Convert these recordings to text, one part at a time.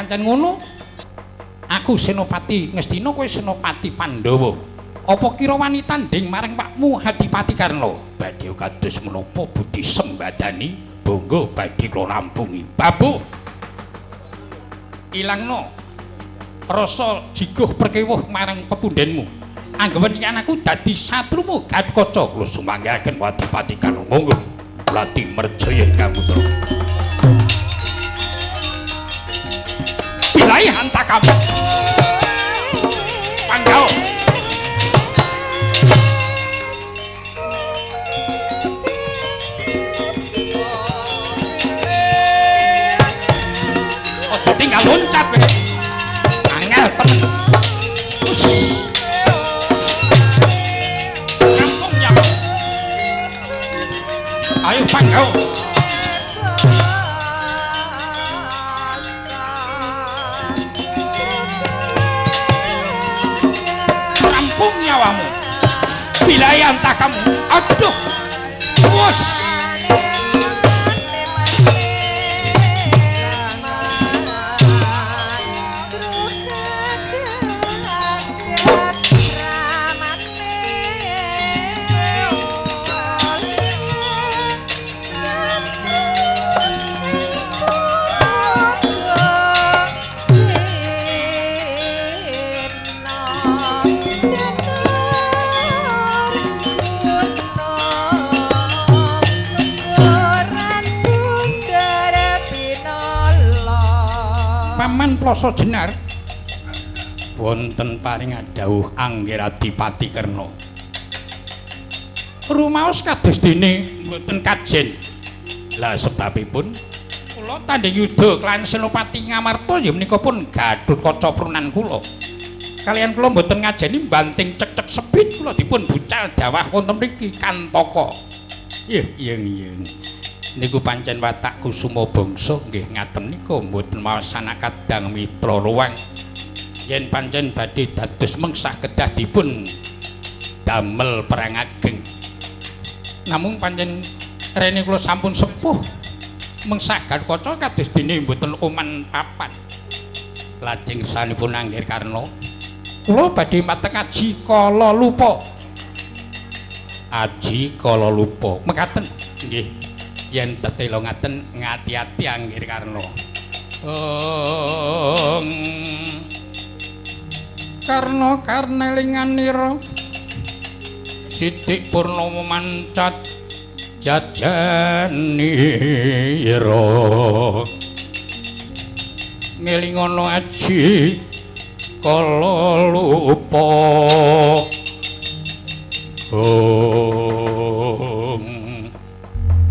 pancen ngono, aku Senopati Ngastina, kowe Senopati Pandhawa. Apa kira wani tanding marang pakmu Adipati Karna? Badhe kados menapa budi sembadani, bangga badhe kula rampungi. Babu ilangno rasa jiguh perkewuh marang pepundhenmu. Anggawen yen aku dadi satrumu Gatotkaca. Kula sumanggaken Adipati Karna. Monggo Lati Merjaya ingkang putra. Bilai hantakam. Panggao. Aja tinggal loncat kowe. Angel temen. Rampung ya. Ayo panggao. Rampung nyawamu. Bilai antakamu. Aduh. Wus. Paman Ploso Jenar wonten paring dawuh Anggir Adipati Karna. Rumaos kados dene mboten kajen. Lah sebabipun kula tandhing yuda kelawan Senopati Ngamarta ya menika pun Gatotkaca prunan kula. Kaliyan kula mboten ngajeni banting cek-cek sebit kula dipun bucal dawah wonten mriki Kantaka. Ih, yeng-yeng. Niku pancen watak kusuma bangsa nggih ngaten nika mboten maos anak kadang mitra ruwang. Yen pancen badhe dados mengsah kedah dipun damel perang ageng. Namung pancen rene kula sampun sepuh mengsah Gatotkaca kados dene mboten oman papan. Lajeng sanipun Anggir Karna, kula badhe matek aji kala lupa. Aji kala lupa. Mekaten nggih. Yen tetela ngaten ngati-ati Anggir Karna. Karna karnelinganira Sidik Purnama mancat jajanira ngelingono aji kala lupa.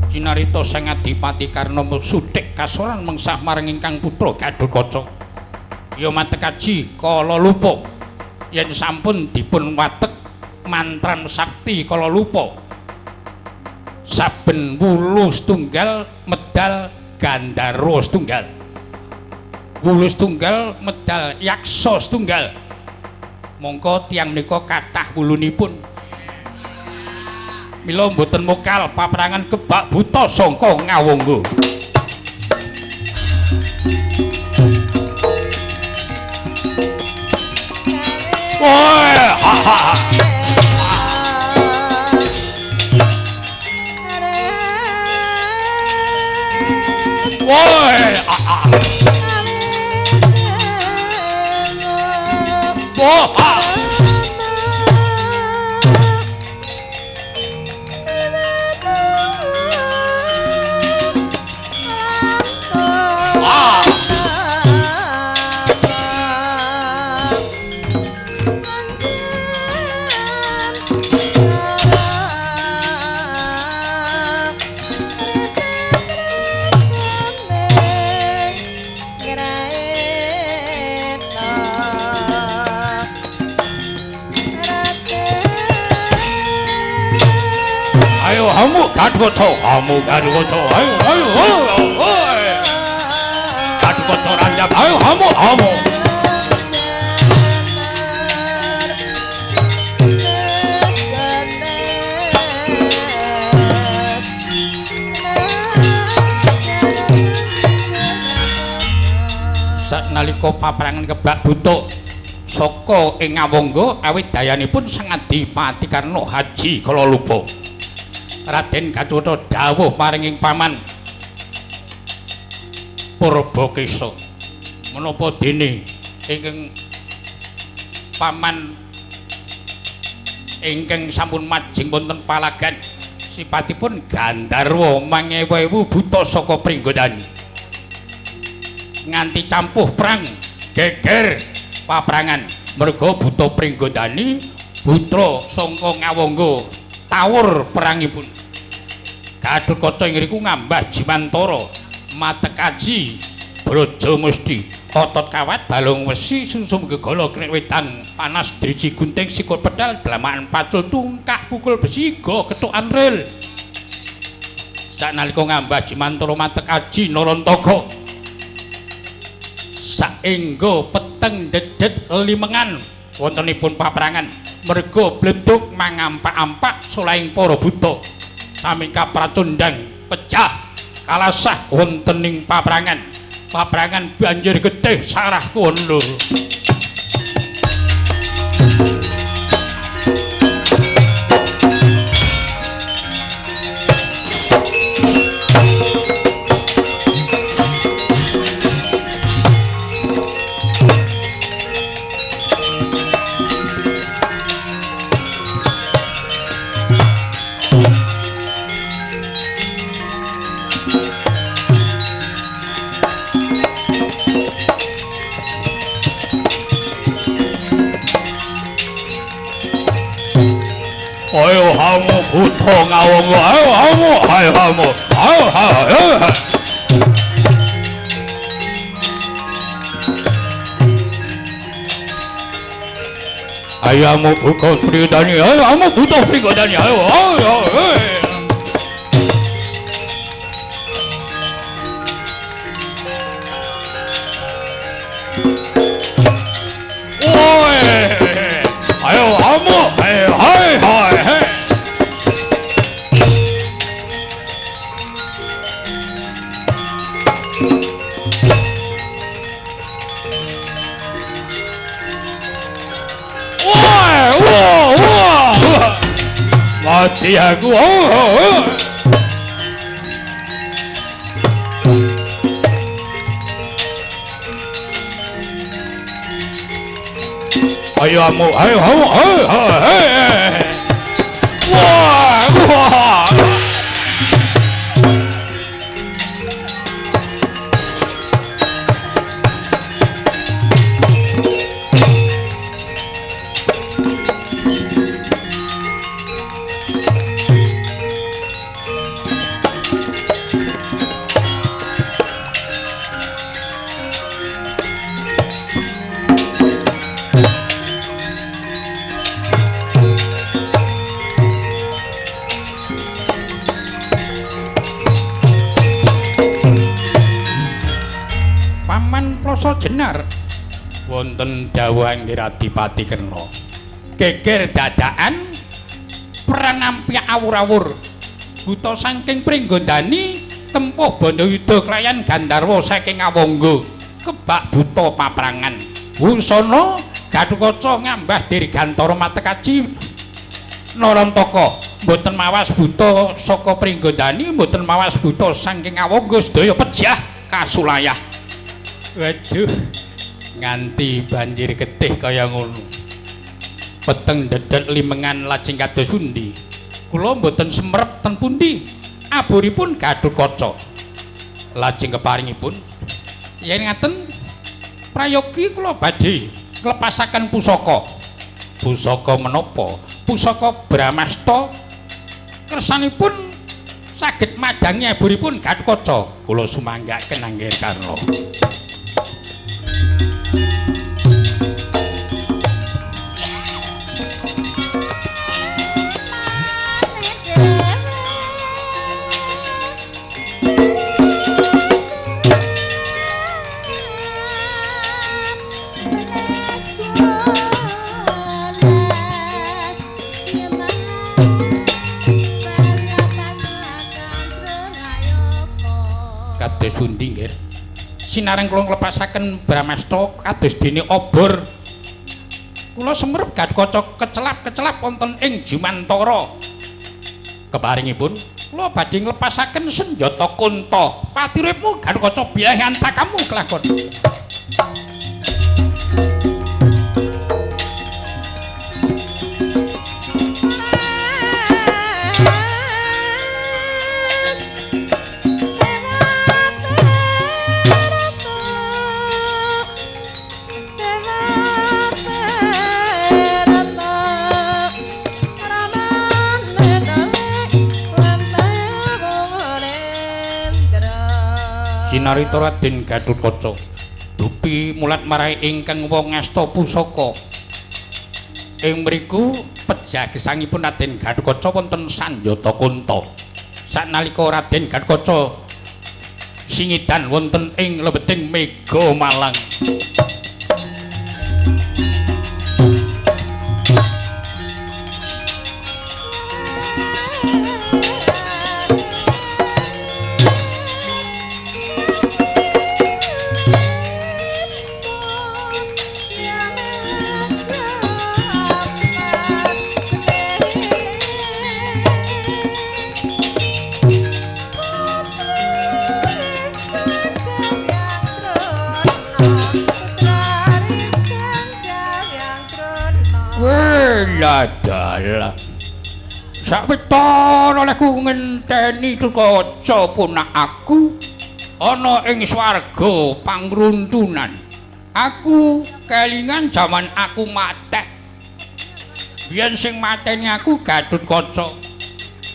Cinarita Sang Adipati Karna suthik kasoran mengsah marang ingkang putra Gatotkaca. Ya matek aji kala lupa. Yen sampun dipun watek mantran sakti kala lupa. Saben wulu setunggal medal gandharwa setunggal. Wulu setunggal medal yaksa setunggal. Mongko tiyang menika kathah wulunipun. Mila mboten mokal paperangan kebak buta sangka ngawangga. Woi, ha ha. Woi, ha ha. Oh, ha. Gatotkaca, amu Gatotkaca, ayo ayo ayo. Gatotkaca randap, ayo amu amu. Sanalika paprangan kebak buta saka ing Ngawangga awit dayanipun Sang Adipati Karna Haji Kalalupa. Raden Gatotkaca dawuh maring ing paman Purbakesa, menapa dene ingkang paman ingkang sampun majeng wonten palagan sipatipun Gandharwa mangewu-ewu buta saka Pringgondani nganti campuh perang geger paprangan merga buta Pringgondani putra saka Ngawangga tawur perangipun. Gatotkaca ing ngriku ngambah Jimantara matek aji braja musti otot kawat balung wesi sungsum gegala krek wedang panas driji gunting sikut pedal dlamakan pacul tungkak pukul besi go kethukan ril. Saknalika ngambah Jimantara matek aji Narantaka saengga peteng dedet limengan wontenipun paprangan merga bledug mangampak-ampak solaing para buta sami kapracundang pecah kalasah wonten ing paprangan. Paprangan banjir getih sarah kono. Ayo hamu buta Ngawangga, ayo hamu, ayo hamu, ayo ayo. Ayo hamu buta Pringgondani, ayo hamu buta Pringgondani, ayo ayo ayo. Oi, ayo hamu, ayo hai hai hai. Mati aku. Oh. Ayo amu, ayo ayo ayo ayo. Wah, wah. Jenar wonten dawuh Adipati Karna geger dadakan perang ampyak awur-awur buta saking Pringgondani tempuh bandayuda kelayan Gandharwa saking Ngawangga kebak buta paprangan wusana Gatotkaca ngambah Dirgantara matekaji Narantaka mboten mawas buta saka Pringgondani mboten mawas buta saking Ngawangga sedaya pejah kasulayah. Waduh, nganti banjir getih kaya ngono. Peteng dedet limengan lajeng kados pundi? Kula mboten semerep ten pundi aburipun Gatotkaca. Lajeng keparingipun yen ngaten prayogi kula badhe nglepasaken pusaka. Pusaka menapa? Pusaka Brahmasta kersanipun saged madangi aburipun Gatotkaca. Kula sumanggaken Angger Karna. Kados pundi nggih? Sinareng kula nglepasaken Brahmastra kados dene obor. Kula semerep Gatotkaca kecelap-kecelap wonten ing Jumantara. Keparingipun kula badhe nglepasaken senjata Kunta. Patiripmu Gatotkaca bilih antakamu kelakon. Sinarita Raden Gatotkaca dupi mulat marai ingkang wong ngasta pusaka. Ing mriku pejah gesangipun Raden Gatotkaca wonten sanjata Kunta. Sanalika Raden Gatotkaca singidan wonten ing lebeting Mega Malang. Dalah. Sawetara olehku ngenteni Gatotkaca punak aku ana ing swarga pangruntunan. Aku kelingan jaman aku matek. Biyen sing mateni aku Gatotkaca.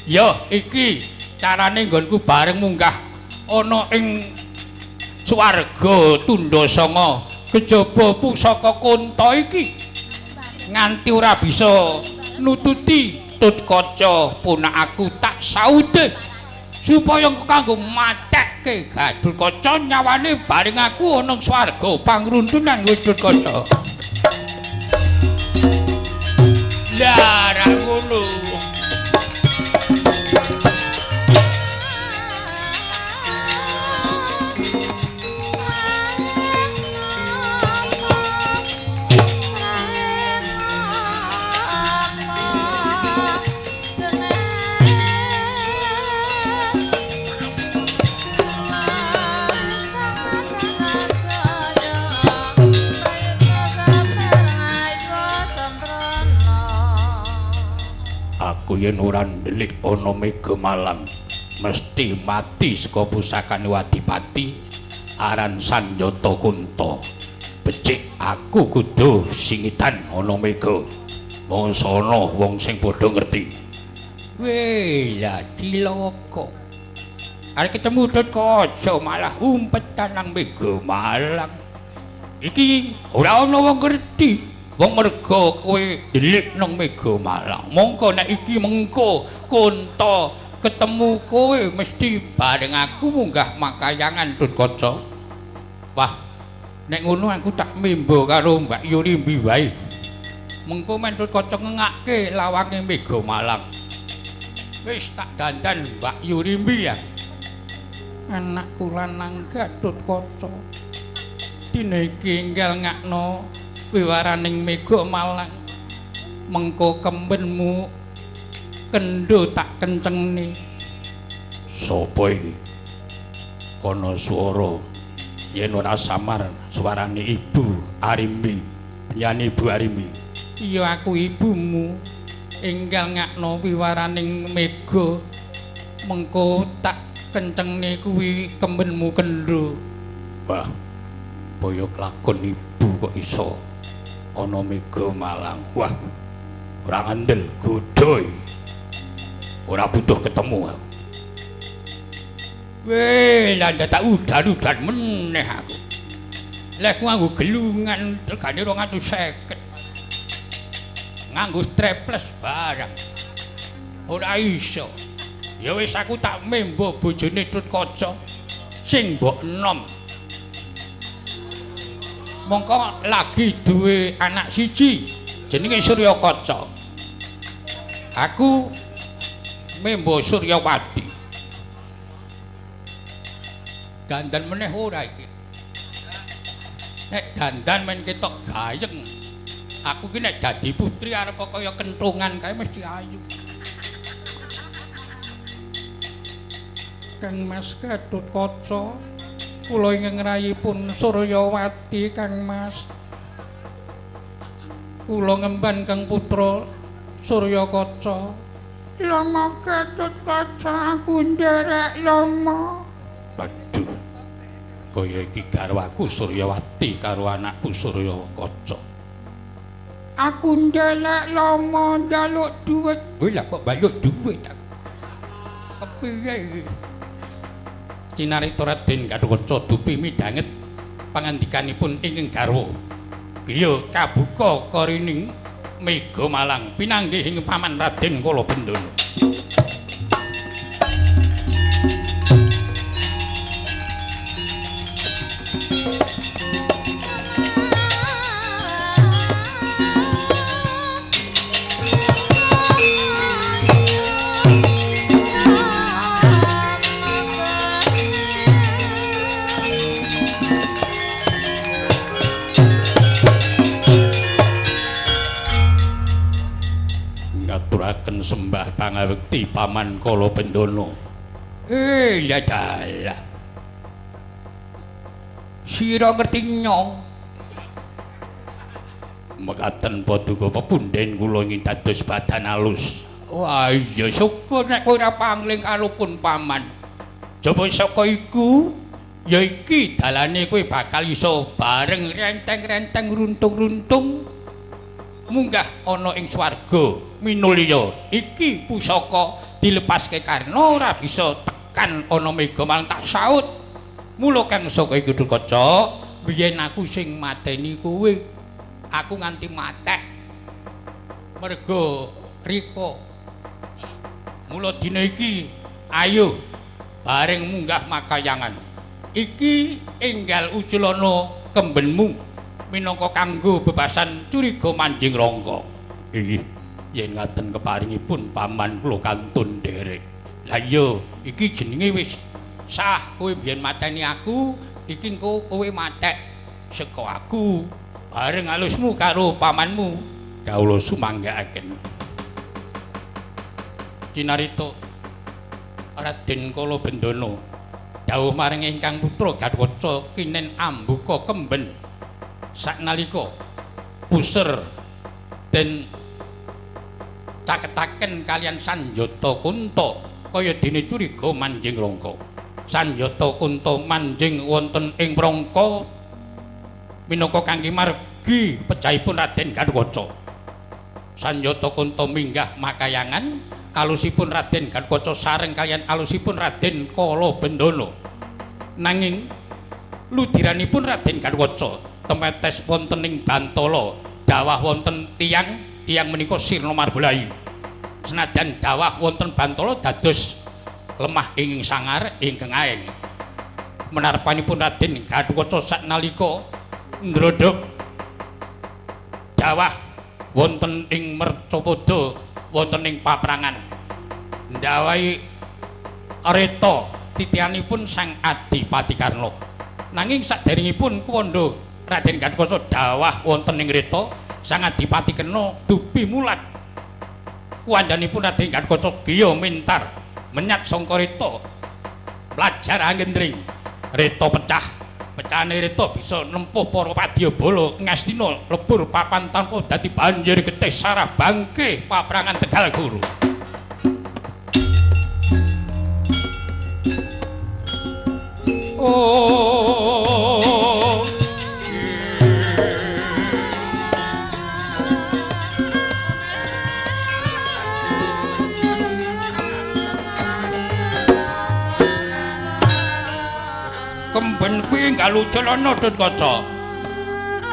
Ya iki carane nggonku bareng munggah ana ing swarga tundha sanga kejaba pusaka Kunta iki. Nganti ora bisa nututi Gatotkaca punak aku tak saute supaya kanggo matekke Gatotkaca nyawane bareng aku ana swarga pangruntunan Gatotkaca. Lah ra ngono. Yen ora ndelik ana Mega Malang mesti mati saka pusakane Wadipati aran Sanjata Kunta. Becik aku kudu singitan ana Mega. Mangsa ana wong sing padha ngerti. Weh, ya cilaka. Arep ketemu Gatotkaca malah umpetan nang Mega Malang. Iki ora ana wong ngerti. Wong merga kowe ndelik nang Mega Malang. Mongko nek iki mengko Kunta ketemu kowe mesti bareng aku munggah makayangan Gatotkaca. Wah, nek ngono aku tak membo karo Mbak Yurimbi wae. Mengko men Gatotkaca ngengake lawange Mega Malang. Wis tak dandan Mbak Yurimbi ya. Anakku lanang Gatotkaca. Dina iki enggal ngakno wiwaraning Mega Malang. Mengko kembenmu kendho tak kencengne. Sopo iki? Ana swara yen ora samar suarane Ibu Arimbi. Penyanyi Ibu Arimbi. Iya aku ibumu. Enggal ngakno wiwaraning Mega. Mengko tak kencengne kuwi kembenmu kendho. Wah, boyo lakon ibu kok iso ana Mega Malang. Wah, ora ngandel godho. Ora butuh ketemu aku. Weh, lah tak udan-udan meneh aku. Lek nganggo gelungan regane 250. Nganggo streples barang. Ora iso. Ya wis aku tak membo bojone Gatotkaca sing mbok enom. Mongko lagi duwe anak siji jenenge Suryakaca. Aku membo Suryawati. Dandan meneh ora iki. Nek dandan men ketok gayeng. Aku ki nek dadi putri arep kaya kentungan kae mesti ayu. Kang Mas Gatotkaca, kula ingkang ngrayipun Suryawati Kang Mas. Kula ngemban Kang Putra Suryakaca. Lama Gatotkaca aku nderek lama. Waduh. Kaya iki garwaku Suryawati karo anakku Suryakaca. Aku ndelek lama njaluk dhuwit. Lha lah kok njaluk dhuwit aku. Kepiye iki? Cinarita Raden Gatotkaca dupi midhanget pangandikanipun ingkang garwa. Giya kabuka korining Mega Malang pinanggih ing paman Raden Kalabendana. Ngaturaken sembah pangawekti paman Kalabendana. Ya dalah. Sira ngerti nyong. Mekaten paduka pepunden kula ingin dados badan alus. Wah iya syukur nek kowe ora pangling alupun paman. Jaba saka iku ya iki dalane kowe bakal iso bareng renteng-renteng runtung-runtung munggah ana ing swarga minulya. Iki pusaka dilepaske karna ora bisa tekan ana mega malang tak saut. Mula kang saka iku Gatotkaca, biyen aku sing mateni kowe. Aku nganti matek mergo rika. Mula dina iki ayo bareng munggah makayangan. Iki enggal uculana kembenmu minangka kanggo bebasan curiga manjing rangka. Inggih, yen ngaten keparingipun paman kula kantun nderek. Lah iya, iki jenenge wis sah, kowe biyen mateni aku, iki engko kowe matek saka aku. Bareng alusmu karo pamanmu, kawula sumanggaaken. Cinarita Raden Kalabendana dawuh maring ingkang putra Gatotkaca kinen ambuka kemben saknalika puser den caketaken kalian sanjata kunta kaya dene curiga manjing rangka. Sanjata kunta manjing wonten ing prangka minangka kangge margi pejahipun Raden Gatotkaca. Sanjata kunta minggah makayangan alusipun Raden Gatotkaca sareng kalian alusipun Raden Kalabendana. Nanging ludiranipun Raden Gatotkaca temetes wonten ing bantala dawah wonten tiyang, tiyang menika sirna marbolayu. Senajan dawah wonten bantala dados lemah ing sangar ingkang aeng. Menarpanipun Raden Gatotkaca saknalika ndrodhog dawah wonten ing mercapada wonten ing paprangan ndawahi reta titianipun Sang Adipati Karna. Nanging saderengipun kuwandha Raden Gatotkaca dawah wonten ing reta, Sang Adipati Karna dupi mulat. Kuwandhanipun Raden Gatotkaca giya mintar menyat sangka reta plajar angendring reta pecah. Pecahane reta bisa nempuh para wadyabala Ngastina lebur papan tanpa dadi banjir getih sarah bangke paprangan Tegal Guru. Oh, kemben kuwi enggal uculana Gatotkaca.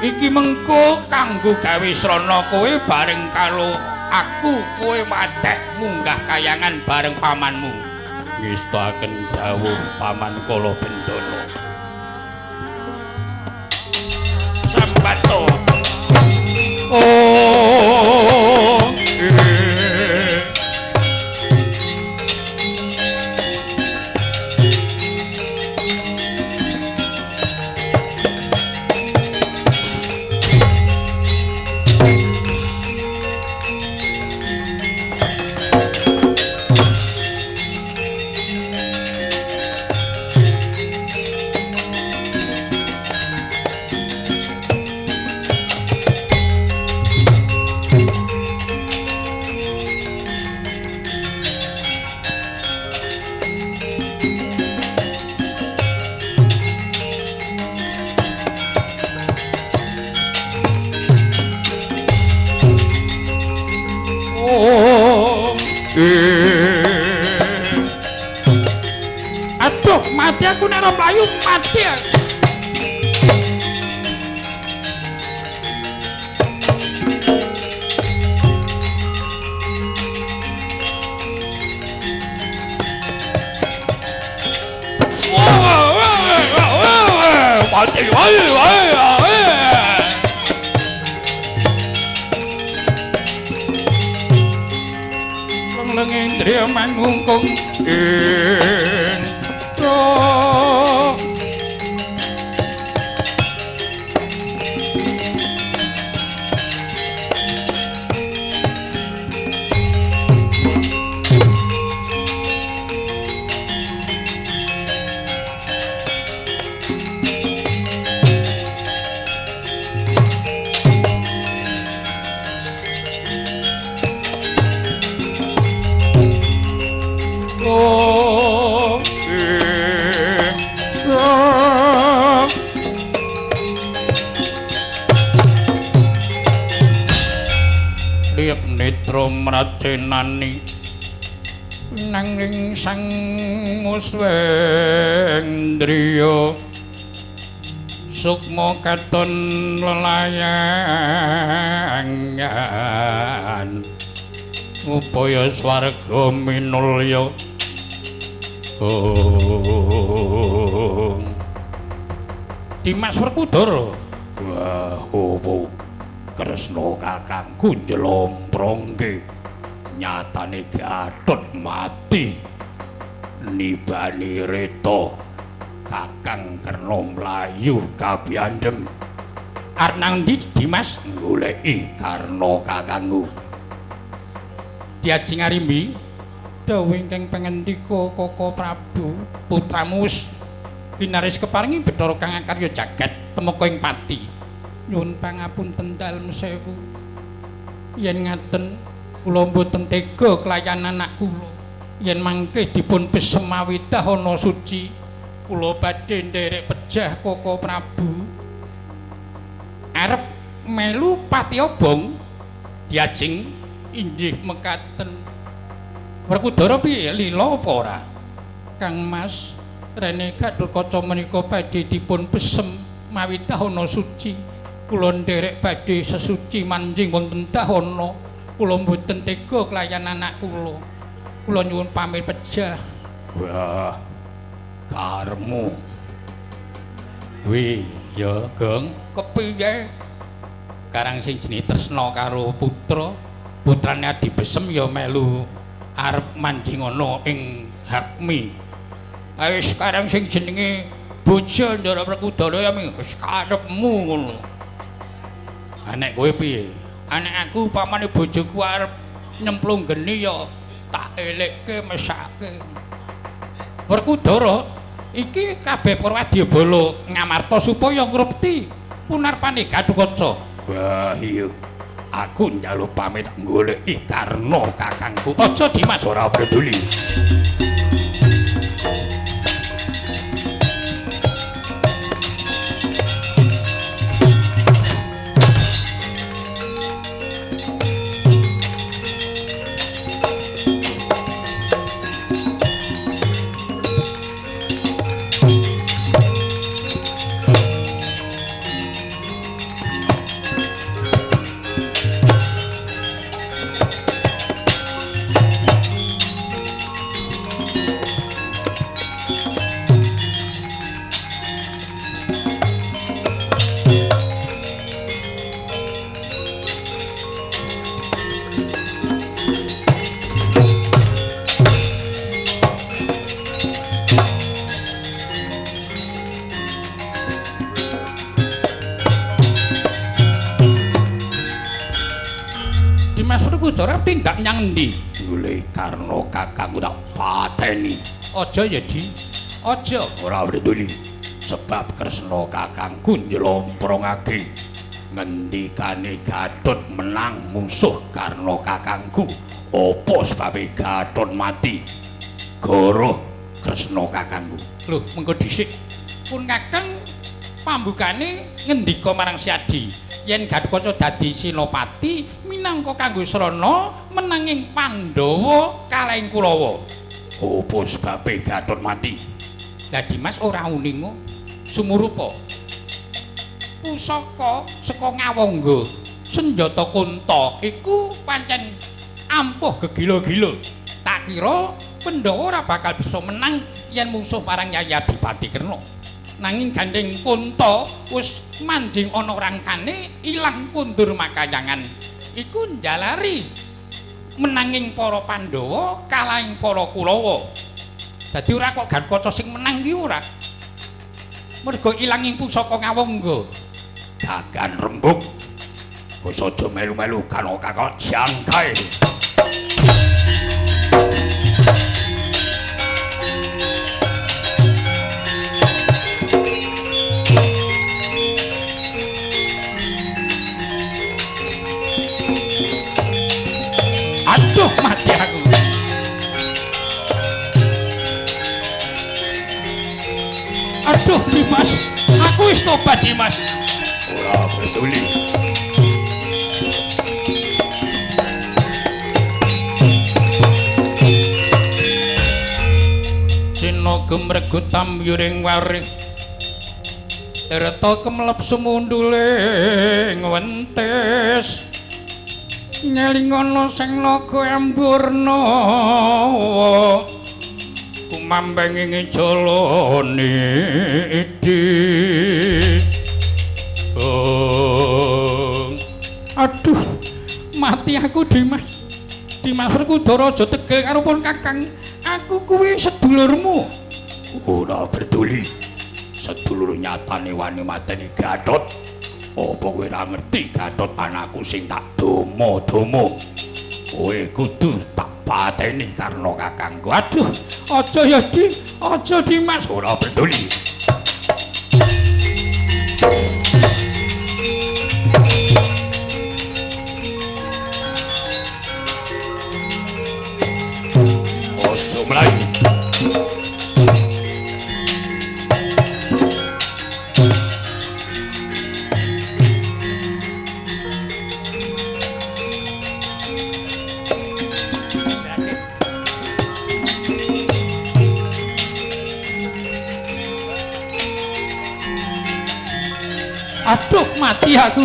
Iki mengko kanggo gawe srana kowe bareng karo aku kowe matek munggah kayangan bareng pamanmu. Ngestakaken dawuh paman Kalabendana. Sambato. Oh. Nek mlayu mati. Mati. Lengleng indriya mangungkung mrajenani nanging sang muswendriya sukma katon lelayangan upaya swarga minulya. Oh. Dimas Werkudara. Wah, opo Kresna kakangku njlomprongke nyatane Gatot mati nibani reta kakang Karna mlayu kabiyandhem. Arep nang ndi Dimas? Goleki Karna kakangku. Diajeng Arimbi dawuh ingkang pangendika Koko Prabu, putramu wis ginaris keparingi Bathara kang akarya jagat temeka ing pati. Nyuwun pangapunten dalem sewu. Yen ngaten kula mboten tega kelayan anak kula. Yen mangke dipun pesem mawi dahana suci, kula badhe nderek pejah Koko Prabu. Arep melu pati obong diajeng inggih mekaten. Werkudara piye lila apa ora? Kang Mas, rene Gatotkaca menika badhe dipun pesem mawi dahana suci. Kula nderek badhe sesuci manjing wonten dahana. Kula mboten tega kelayan anak kula. Kula nyuwun pamit pejah. Wah, karemu. Wi, ya, Gong, kepiye? Karang sing jenenge tresna karo putra, putrane dibesem ya melu arep manjing ana ing hakmi. Wis karang sing jenenge bojo Ndara Werkudara ya wis karepmu ngono. Nek kowe piye? Anek aku pamane bojoku arep nyemplung geni ya tak elekke mesake. Werkudara iki kabeh para wadyabala Ngamarta supaya ngrupti punarpane Gatotkaca. Wah iya, aku njaluk pamit goleki Karna kakangku. Aja Dimas, ora peduli. Tindak nyang endi? Golek Karna kakangku tak pateni. Aja ya, Di. Aja, ora peduli. Sebab Kresna kakangku njlomprongake ngendikane Gatot menang musuh Karna kakangku. Apa sebabe Gatot mati? Goroh Kresna kakangku. Lho, mengko dhisik. Pun kakang pambukane ngendika marang Siadi, yen Gatotkaca dadi senopati minangka kanggo srana menanging Pandhawa kalahing Kurawa. Apa sebabe Gatot mati? Lah Dimas ora uninga sumurupa. Pusaka saka Ngawangga, senjata Kunta iku pancen ampuh gegila-gila. Tak kira Pandhawa ora bakal bisa menang yen mungsuh marang Yayi Adipati Karna. Nanging gandeng Kunta wis manjing ana rangkane ilang kundur makayangan. Iku njalari menanging para Pandhawa kalahing para Kurawa. Dadi ora kok Gatotkaca sing menang ki ora. Mergo ilanging pusaka Ngawangga. Dagan rembug. Wis aja melu-melu karo kakak jangkae. Aduh mati aku. Aduh Dimas, aku wis tobat Dimas. Ora peduli. Sina gumregut tamyuring warih. Tirta kemlep sumundhuling wentes. Ngelingono sing naga amburna kumambenging jalane iki. Oh. Aduh, mati aku Dimas. Dimas Werkudara aja tegel karo pun Kakang. Aku kuwi sedulurmu. Ora peduli. Sedulur nyatane wani mateni Gatot. Apa kowe ora ngerti Gatot anakku sing tak domo-domo. Kowe kudu tak pateni karena kakangku. Aduh, aja ya Di, aja Dimas. Ora peduli. Aja mlayu. Aduh, mati aku.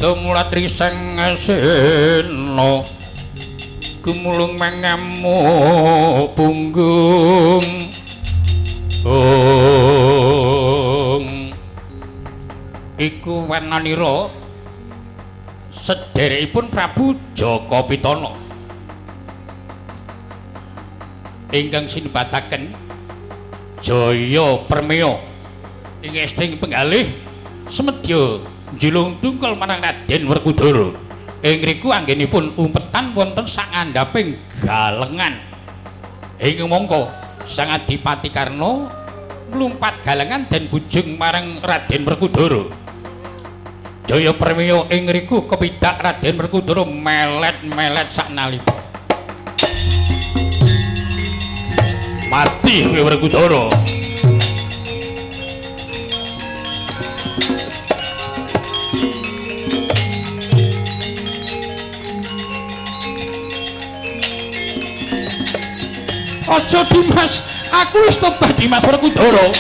Mulat riseng sena gumulung mengamu punggung. Ong iku warnanira sederekipun Prabu Jaka Pitana ingkang sinebataken Jaya Permaya ing estring penggalih semedya njilung tungkul marang Raden Werkudara. Ing ngriku anggenipun umpetan wonten sangandhaping galengan. Ing mangka Sang Adipati Karna mlumpat galengan den bujung marang Raden Werkudara. Jaya Permaya ing ngriku kepidak Raden Werkudara melet-melet saknalika. Mati kowe Werkudara. Aja Dimas, aku wis tobat Dimas Werkudara.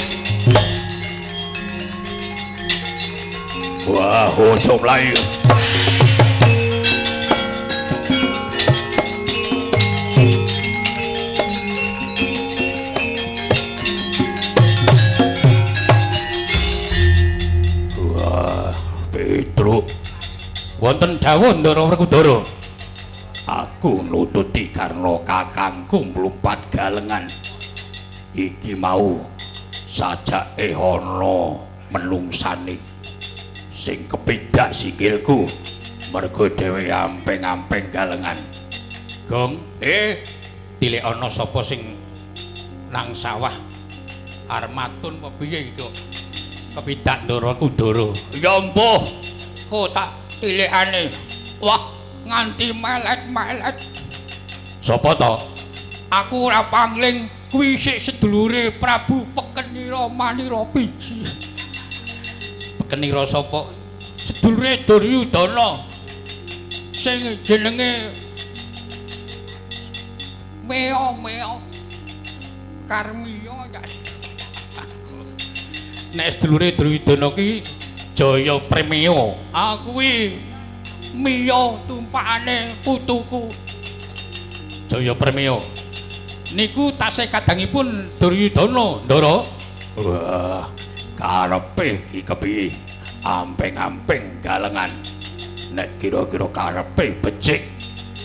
Wah, aja mlayu. Wah, Petruk. Wonten dawuh Ndara Werkudara. Aku nututi karena kakangku mlumpat galengan. Iki mau sajake ana menungsane sing kepidak sikilku mergo dhewe ampeng-ampeng galengan. Gong, tilik ana sapa sing nang sawah Arep matun apa piye iki kok? Kepidak Ndara Kudara. Ya mbuh. Kok tak tilikane. Wah, nganti melet-melet. Sapa to? Aku ora pangling kuwi sik sedulure Prabu Pekenira Manira Piji. Pekenira sapa? Sedulure Duryudana. Sing jenenge Meo-meo Karmiya ya. Nek sedulure Duryudana ki Jaya Premiya. Ah kuwi Miya tumpakane putuku. Jaya Premiya. Niku tasih kadangipun Duryudana, Ndara. Wah, karepe iki kepiye? Amping-amping galengan. Nek kira-kira karepe becik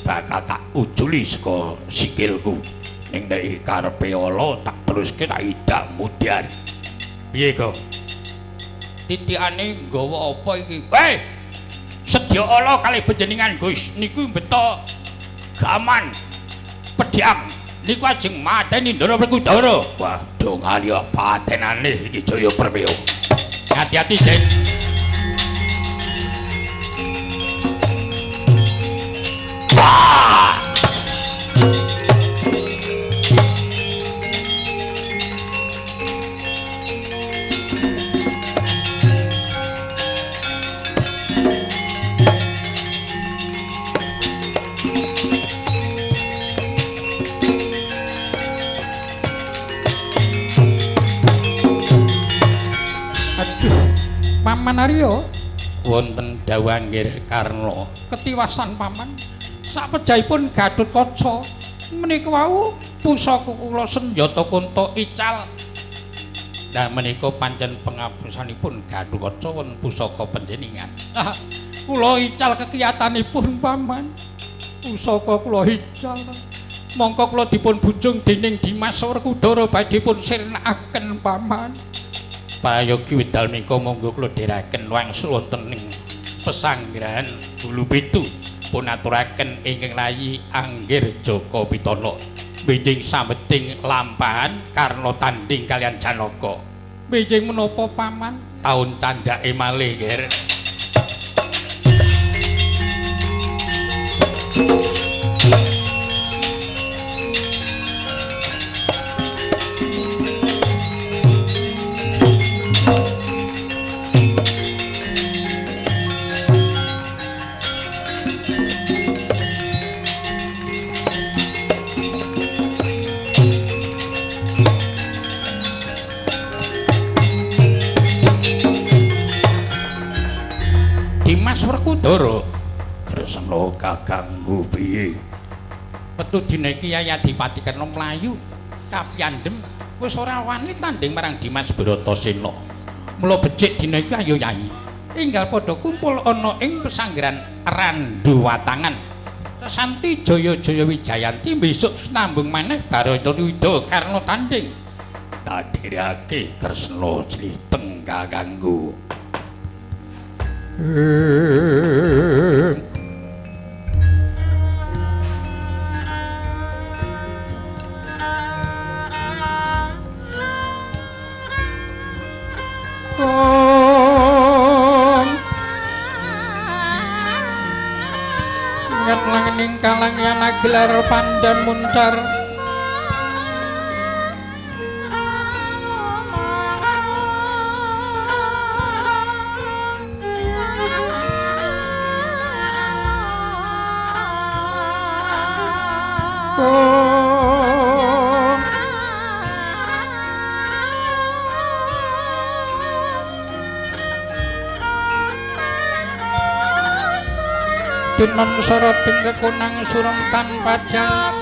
bakal tak uculi saka sikilku. Ning nek karepe ala tak teruske tak idak mudyar. Piye kok? Titikane nggawa apa iki? Weh! Sedya ala kalih panjenengan Gus niku beto gaman pedhang niku ajeng mateni Ndara Werkudara. Wah, dongane kok patenane iki Jaya Premiya. Hati-hati, Jen. Wah! Paman Arya, wonten dawuh Anggir Karna. Ketiwasan paman, sapejahipun Gatotkaca menika wau pusaka kula senjata kunta ical. Lah menika pancen pengapusanipun Gatotkaca wonten pusaka panjenengan. Ah, kula ical kekiyatanipun paman. Pusaka kula ical. Mongko kula dipun bujung dening Dimas Werkudara badhe pun sirnakaken paman. Prayogi wedal menika monggo kula dherekaken wangsul wonten ing pesanggrahan Bulu Pitu pun aturaken ingkang rayi Anggir Jaka Pitana benjing sameting lampahan Karna tanding kalian Janaka. Benjing menapa paman? Taun candhake malih, Ger. Werkudara Kresna kakangku piye? Metu dina iki Yai Adipati Karna mlayu kapyandhem wis ora wani tanding marang Dimas Bratasena. Mula becik dina iki ayo Yai enggal padha kumpul ana ing pesanggeran Randuwatangan. Santi Jaya Jaya Wijayanti besok sinambung maneh Baratayuda Karna tanding. Tak dhereke Kresna jliteng kakangku. Nget langening kalangyan agelar pandan muncar. Tinon soroting kekunang surem tanpa jang.